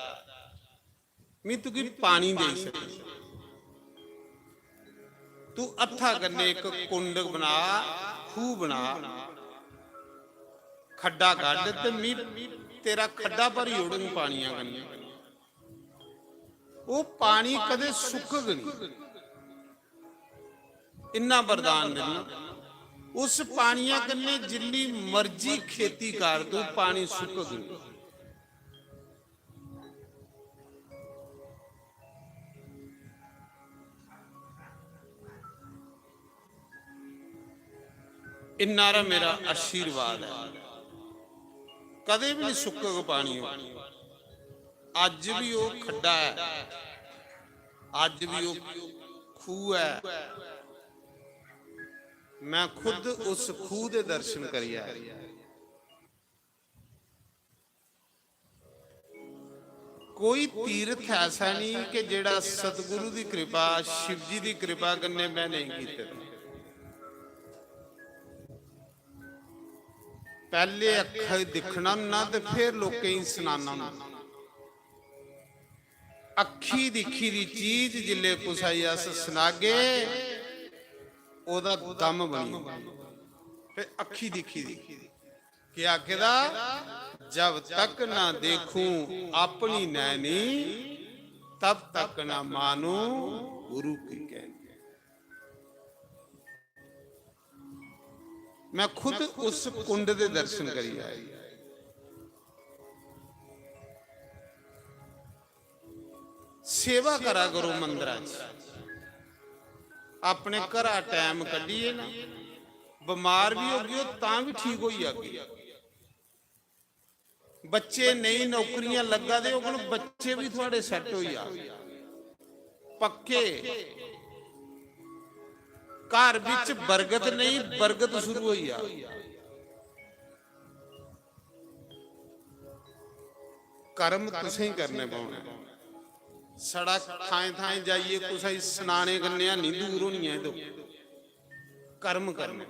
मैं तुगी पानी देई सकदा। तू हत्था कन्नै इक कुंड बना, खूह बना, खड्डा कड्ढ ते मैं तेरा खड्डा भरी ओड़ङ पानिया कन्नै। ओह् पानी कदें सुक्कग नहीं।" इन्ना वरदान दिन्ना, उस पानिया कन्नै जिन्नी मर्जी खेती कर तू, पानी सुक्कग नहीं। इन्ना हारा मेरा आशीर्वाद ऐ, कदें बी नहीं सुक्कग पानी। ओह् अज्ज बी ओह् खड्डा ऐ, अज्ज बी ओह् खूह ऐ। मैं खुद उस खूह दे दर्शन करी आया। कोई तीर्थ ऐसा नहीं कि जेड़ा सतगुरु दी कृपा, शिव जी दी कृपा कन्नै मैं नहीं कीते दा। पैह्ले अक्खीं दिक्खना ना ते फिर लोकें गी सनाना ना। अक्खी दिक्खी दी चीज जिल्ले कुसै गी अस सनागे, ओह्दा दम बनी गेआ। फिर अक्खी दिक्खी दी, केह् आखे दा? "जब तक ना देखूं अपनी नैनी, तब तक ना मानूं गुरु की कहनी।" मैं खुद उस कुंड दे दर्शन करी आया। सेवा करा करो मंदरा च, अपने घरा टैम कड्ढियै ना, बमार बी होगे ओ तां बी ठीक होई जागे। बच्चे नेईं नौकरियां लग्गा दे होङन, बच्चे बी थुआड़े सैट्ट होई जाग पक्के। घर बिच बरगत नेईं, बरगत शुरू होई जाग। कर्म तुसें ही करने पौने। सड़ा थाएं थाएं जाइयै कुसै गी सनाने कन्नै निं दूर होनी ऐ, एह् कर्म करने।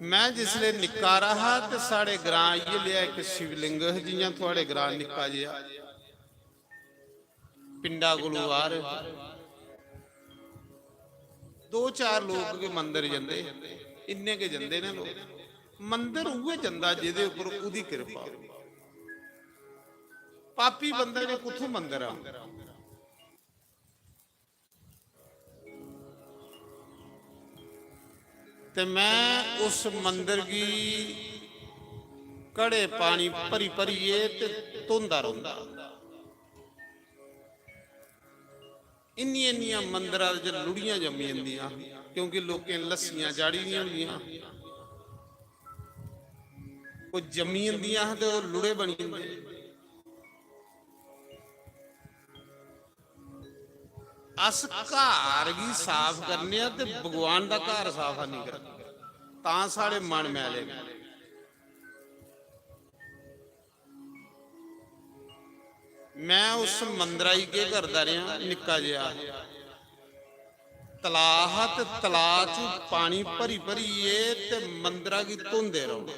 मैं जिसले निक्का हारा हा ते साढ़े ग्रां इ'यै लेआ इक शिवलिंग हा, जि'यां थुआड़े ग्रां निक्का जेहा, पिंडा कोलू बाहर दो चार लोक गै मंदर जंदे, इन्ने गै जंदे न लोक। मंदर उ'ऐ जंदा जेह्दे उप्पर ओह्दी किरपा। पापी बंदे ने कुत्थों मंदर आना? ते मैं उस मंदर गी घड़े पानी भरी भरियै ते धोंदा रौंह्दा। इन्नियां इन्नियां मंदरा च लुड़ियां जम्मी जंदियां, क्योंकि लोकें लस्सियां चाढ़ी दियां होंदियां, ओह् जम्मी जंदियां ते ओह् लुड़े बनी जंदे। अस घर गी साफ करने आं ते भगवान दा घर साफ निं करदे, तां साढ़े मन मैले न। मैं उस मंदरा गी केह् करदा रेहा, निक्का जेहा तलाऽ हा ते तलाऽ च पानी भरी भरियै ते मंदरा गी धोंदे रौह्ना।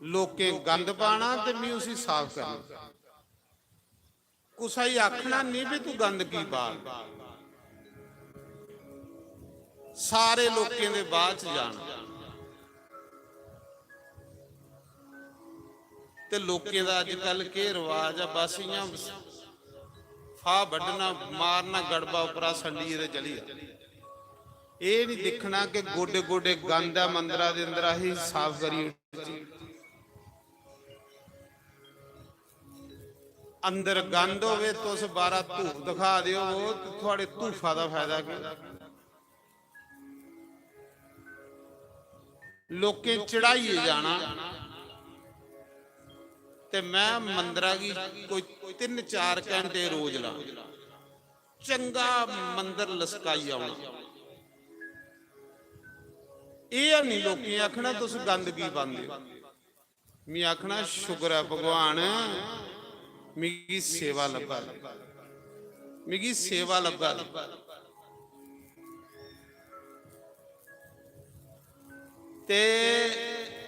लोकें गंद पाना ते मी उसी साफ करना। कुसै गी आखना निं भी तूं गंद की पा। सारे लोकें दे बाच जाना। ते लोकें दा अजकल केह् रवाज ऐ, बस इ'यां फाह् बड्ढना, मारना गड़बा उप्परा संडिये ते चली जा। एह् निं दिक्खना कि गोडे गोडे गंद ऐ मंदरा दे अंदर, असें साफ करी ओड़चै। अंदर गंद होवे, तुस बाह्रा धूफ दिखा दे होवो, ते थुआड़े धूफा दा फायदा केह्? लोकें चढ़ाइयै जाना, ते मैं मंदरा गी कोई तिन्न चार घैंटे रोज लां, चंगा मंदर लसकाई औना। एह् हैनी लोकें आखना, "तुस गंद की पांदे ओ?" मी आखना, "शुक्र ऐ भगवान, मिगी सेवा लब्भा दी, मिगी सेवा लब्भा दी।" ते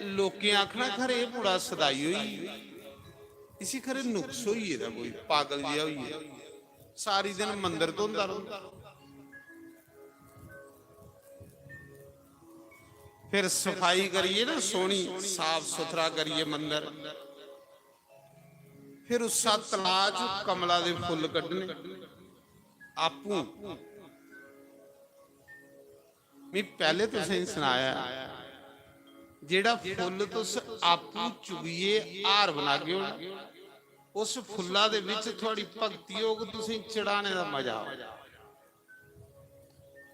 लोकें आखना, "खरे एह् मुड़ा सदाई होई, इसी खरे नुक्स होई गेदा, कोई पागल जेहा होई गेदा, सारी दिन मंदर धोंदा रौंह्दा।" फिर सफाई करियै ना, सोहनी साफ सुथरा करियै मंदर, फिर उस्सा तलाऽ च कमला दे फुल्ल कड्ढने आपूं। मी पैह्ले तुसें गी सनाया, जेह्ड़ा फुल्ल तुस आपूं चुगियै हार बनागे ओ ना, उस फुल्ला दे बिच थुआड़ी भक्ति होग, तुसें चढ़ाने दा मजा औग।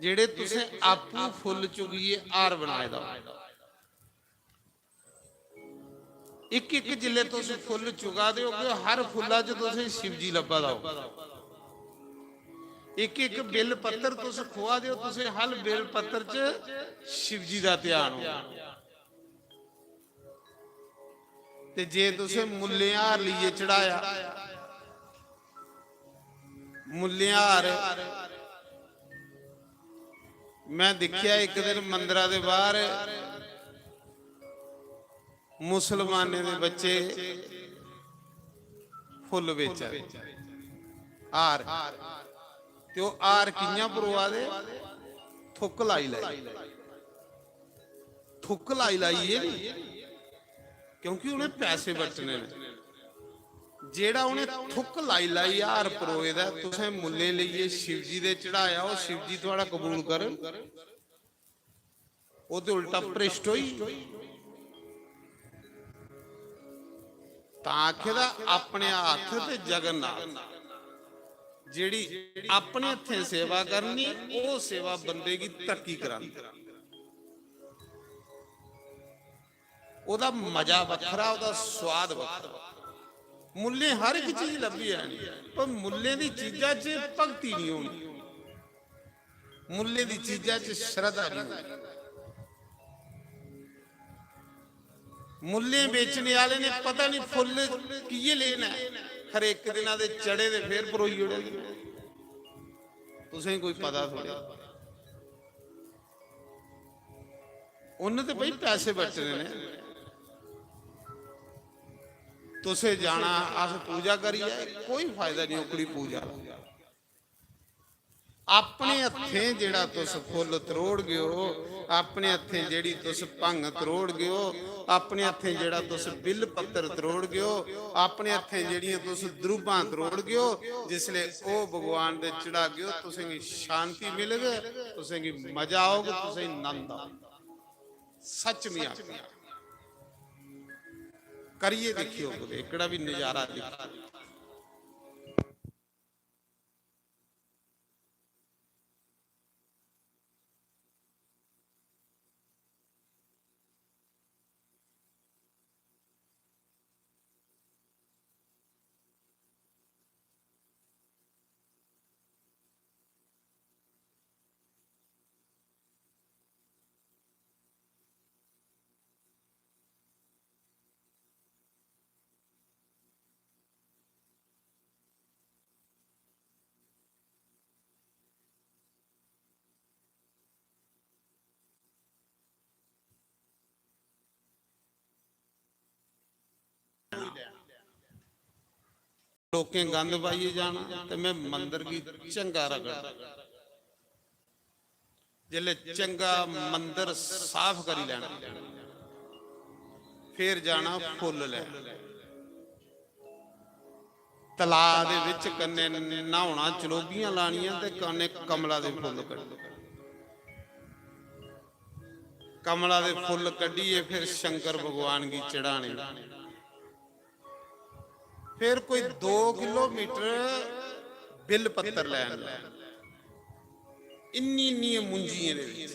जेह्ड़े तुसें आपूं फुल्ल चुगियै हार बनाए दा होग। इक इक जिल्लै तुस फुल्ल चुगा दे होगे, हर फुल्ला च तुसें शिवजी लब्भा दा होग। इक इक बेल पत्तर तुस खुआ दे ओ, तुसें हर बेल पत्तर च शिवजी दा ध्यान होग। ते जे तुसें मुल्लें हार लेइयै चढ़ाया, मुल्लें हार, मैं दिक्खेआ इक दिन मंदरा दे बाहर मुसलमानें दे बच्चे फुल्ल बेचा दे, हार। ते ओह् हार कि'यां परोआ दे? थुक्क लाई लाई, थुक्क लाई लाइयै नी, क्योंकि उ'नें पैसे बट्टने न। जेह्ड़ा उ'नें थुक्क लाई लाई हार परोए दा, तुसें मुल्लें लेइयै शिवजी दे चढ़ाया, ओह् शिवजी थुआढ़ा कबूल करन? ओह् ते उल्टा भ्रिश्ट होई। तां आखे दा, अपने हत्थ ते जगन्नाथ। जेह्ड़ी अपने हत्थें सेवा करनी, ओह् सेवा बंदे गी तरक्की करांदी। ओह्दा मजा बक्खरा, ओह्दा स्वाद बक्खरा। मुल्लें हर इक चीज लब्भी जानी, पर मुल्लें दी चीजा च भक्ति निं होनी, मुल्लें दी चीजा च श्रद्धा निं होनी। मुल्लें बेचने आह्ले ने पता निं फुल्ल कि'यै लेना ऐ, खरे इक दिना दे चढ़े दे फेर परोई ओड़े। तुसें कोई पता थोड़े। उन्न ते भाई पैसे बट्टने ने। तुसें जाना, अस पूजा करियै, कोई फायदा निं ओकड़ी पूजा दा। अपने हत्थें जेह्ड़ा तुस फुल्ल त्रोड़गेओ, अपने हत्थें जेह्ड़ी तुस भंग त्रोड़गेओ, अपने हत्थें जेह्ड़ा तुस बिल पत्तर त्रोड़गेओ, अपने हत्थें जेह्ड़ियां तुस द्रुबां त्रोड़गेओ, जिसलै ओह् भगवान दे चढ़ागेओ, तुसेंगी शांति मिलग, तुसेंगी मजा औग, तुसेंगी नंद औग। सच में आखना, करियै दिक्खेओ कुतै, एह्कड़ा बी नजारा दिक्खेओ। लोकें गंद पाइयै जाना ते में मंदर गी चंगा रगड़ना। जिसलै चंगा मंदर साफ करी लैना, फिर जाना फुल्ल लैन। तलाऽ दे बिच कन्नै न्हौना, चलोगियां लानियां ते कन्नै कमला दे फुल्ल कड्ढने। कमला दे फुल्ल कड्ढियै फिर शंकर भगवान गी चढ़ाने। फिर कोई दो किलोमीटर बिल पत्तर लैन, इन्नी इन्नी मुंजियें दे बिच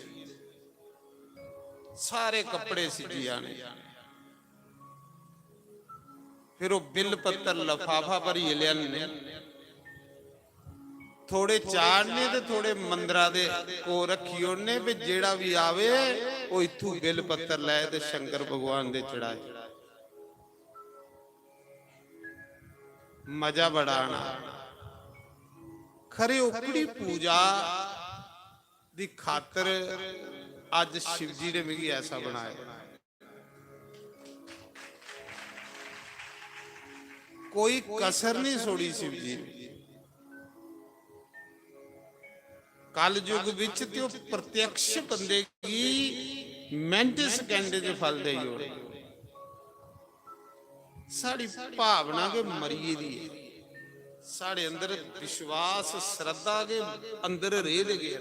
सारे कपड़े सिज्जी जाने। फिर ओह् बिल पत्तर लफाफा भरियै लेआनने, थोड़े चाढ़ने ते थोड़े मंदरा दे कोल रक्खी ओड़ने, भी जेह्ड़ा बी आवे, ओह् इत्थूं बिल पत्तर लै ते शंकर भगवान दे चढ़ाए। मजा बड़ा आना। खरे ओकड़ी पूजा दी खातर अज्ज शिवजी ने मिगी ऐसा बनाया। कोई कसर नहीं छोड़ी शिवजी ने। कल युग विच ते ओह प्रत्यक्ष बंदे गी मिंट सैकंड च फल देई ओड़े। साढ़ी भावना गै मरी गेदी ऐ, साढ़े अंदर विश्वास, श्रद्धा गै अंदर रेह दे गे।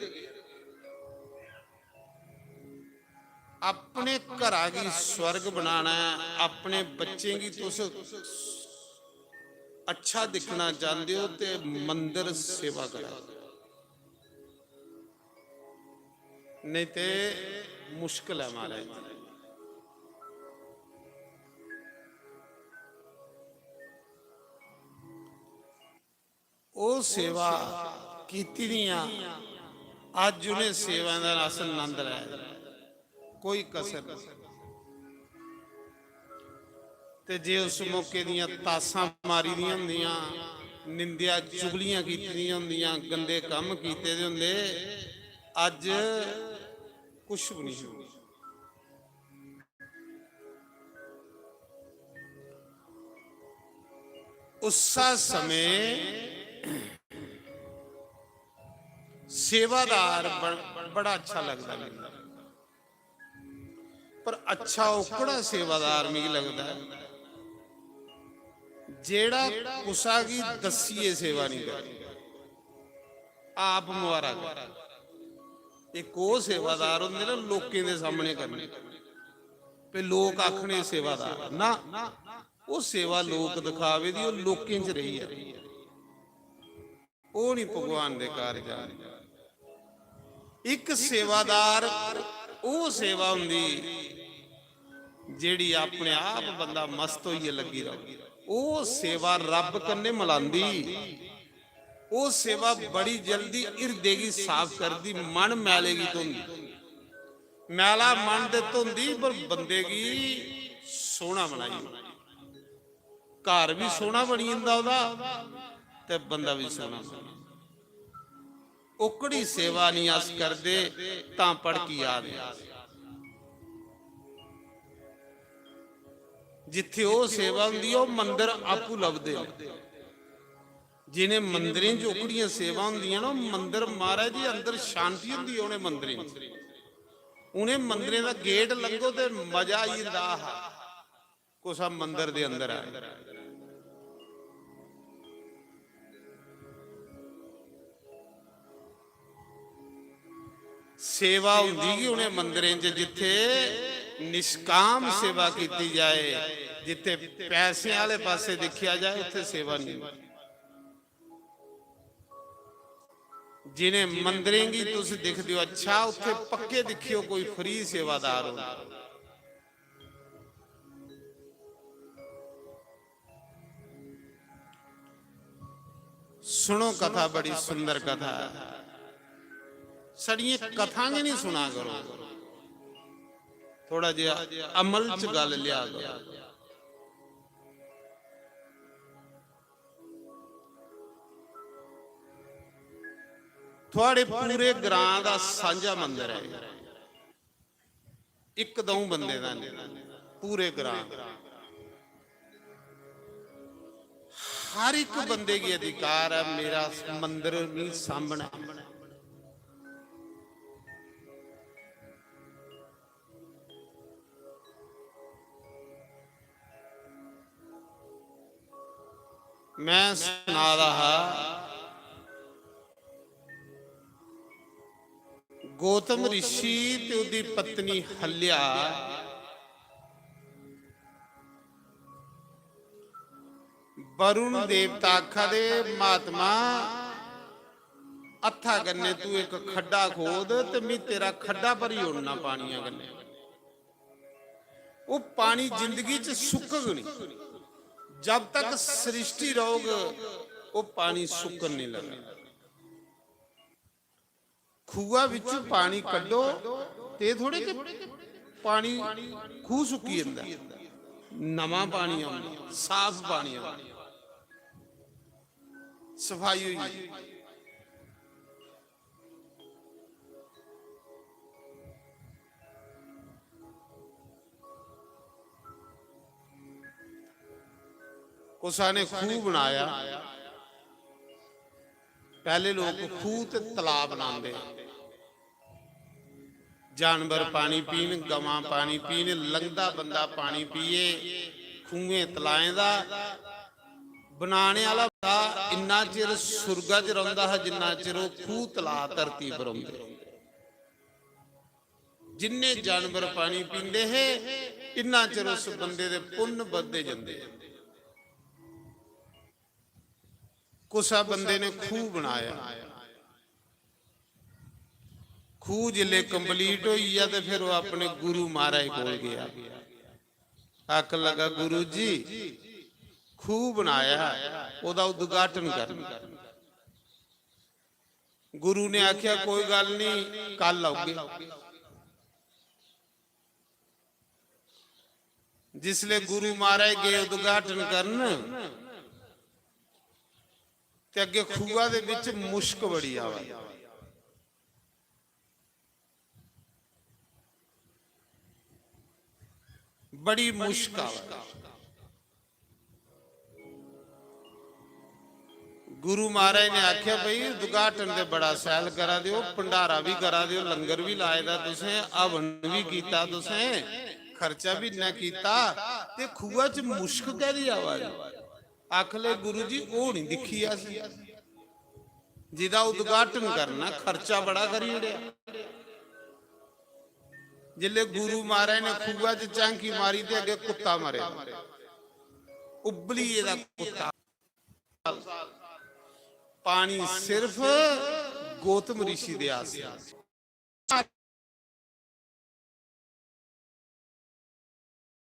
अपने घरा गी स्वर्ग बनाना ऐ, अपने बच्चें गी तुस अच्छा दिक्खना चांहदे ओ ते मंदर सेवा करा। नेईं ते मुश्कल ऐ महाराज। ओह् सेवा कीती दियां, अज्ज उ'नें सेवाएं दा अस नंद लै दे, कोई कसर नहीं। ते जे उस मौके दियां तासां मारी दियां होंदियां, निंदेआ चुगलियां कीती दियां होंदियां, गंदे कम्म कीते दे होंदे, अज्ज कुछ भी नहीं होना। उस्सा समें सेवादार बड़-, बड़ा अच्छा लगदा मिगी। पर अच्छा ओकड़ा सेवादार मिगी लगदा ऐ जेड़ा कुसा गी दस्सियै सेवा नहीं करदा, आप मुहारा करदा। इक ओह् सेवादार होंदे ना लोकें दे सामने करने, पे लोक आखने सेवादार ना, ओह् सेवा लोक दिखावे दी, ओह् लोकें च रेही ऐ। ओह् नहीं भगवान दे कारज आनी। इक सेवादार ओह् सेवा होंदी जेड़ी अपने आप बंदा मस्त होइयै लग्गी रहो। ओह् सेवा रब कन्नै मलांदी। ओह् सेवा बड़ी जल्दी हिरदे गी साफ करदी, मन मैले गी धोंदी। मैला मन ते धोंदी, पर बंदे गी सोहना बनाई। घर भी सोहना बनी जंदा ओह्दा, ते बंदा भी सोहना बनी जंदा। ओकड़ी सेवा नहीं अस करदे, तां भड़की आ दे। जित्थे ओह् सेवा होंदी, ओह् मंदर आपूं लभदे न। जिनें मंदरें च ओकड़ियां सेवा होंदियां ना, ओह् मंदर, महाराज जी, अंदर शांति होंदी ऐ उनें मंदरें च। उनें मंदरें दा गेट लंघो ते मजा आई जंदा। आहा, कुसा मंदर दे अंदर आए। सेवा होंदी कि उनें मंदरें च जित्थे निष्काम सेवा कीती जाए, जित्थे पैसें आह्ले पासे दिक्खेआ जाए, उत्थे सेवा नहीं। जिनें मंदरें गी तुस दिखदे हो, अच्छा, उत्थे पक्के दिक्खेओ कोई फ्री सेवादार हो। सुनो कथा, बड़ी सुंदर कथा है। साढ़ियां कथां गै नहीं सुना करो, थोड़ा जेहा अमल च गल लिया करो। थुआड़े पूरे ग्रां दा सांझा मंदर है, इक दऊं बंदे दा नहीं, पूरे ग्रां दा। हर एक बंदे गी अधिकार है मेरा मंदर नहीं सामना। मैं सना दा हा, गौतम ऋषि ते ओदी पत्नी हल्या, वरुण देवता आखा दे, "महात्मा, हत्था कन्नै तू इक खड्डा खोद ते मी तेरा खड्डा भरी ओड़ना पानिया कन्नै।" ओह् पानी जिंदगी च सुक्कग नहीं, जब तक सृष्टि रहोग, ओह् पानी सुक्कन नहीं लगा। खूहा बिच्चों पानी कड्ढो, ते थोड़े कि पानी, खूह सुक्की जंदा, नमां पानी औंदा, साफ पानी औंदा, सफाई होई जंदी। कुसा ने खूह बनाया, पैह्ले लोक खूह ते तलाऽ बनांदे, जानवर पानी पीन, गवां पानी पीन, लंघदा बंदा पानी पिए, खूहें तलाएं दा। बनाने आह्ला बंदा इन्ना चिर सुरगा च रौंह्दा हा जिन्ना चिर ओह् खूह तलाऽ धरती पर औंदे। जिन्ने जानवर पानी पींदे हे, इन्ना चिर उस बंदे दे पुन्न बधदे जंदे। कुसै बंदे ने खूह बनाया, खूह जिसले complete होई गेआ ते फिर ओह् अपने गुरु महाराज कोल गेआ, आखन लगा, "गुरु जी, खूह बनाया, ओह्दा उद्घाटन करना।" गुरु ने आखेआ, "कोई गल्ल निं, कल औगे।" जिसले गुरु महाराज गे उद्घाटन करन, ते अग्गे खूहा दे बिच मुश्क बड़ी आवा दी। बड़ी मुश्क आवा दी। गुरु महाराज ने आखेआ, "भाई, उद्घाटन ते बड़ा शैल करा दे ओ, भंडारा भी करा दे ओ, लंगर भी लाए दा तुसें, हवन भी कीता तुसें, खर्चा भी इन्ना कीता, ते खूहा च मुश्क कैदी आवा दी?" आखले, "गुरु जी, ओह् नहीं दिक्खी अस, जेह्दा उद्घाटन करना, खर्चा बड़ा करी ओड़ेआ।" जिसले गुरु महाराज ने खूहा च झांकी मारी ते अग्गे कुत्ता मरे, उब्बली गेदा कुत्ता। पानी सिर्फ गौतम ऋषि दे आस्तै।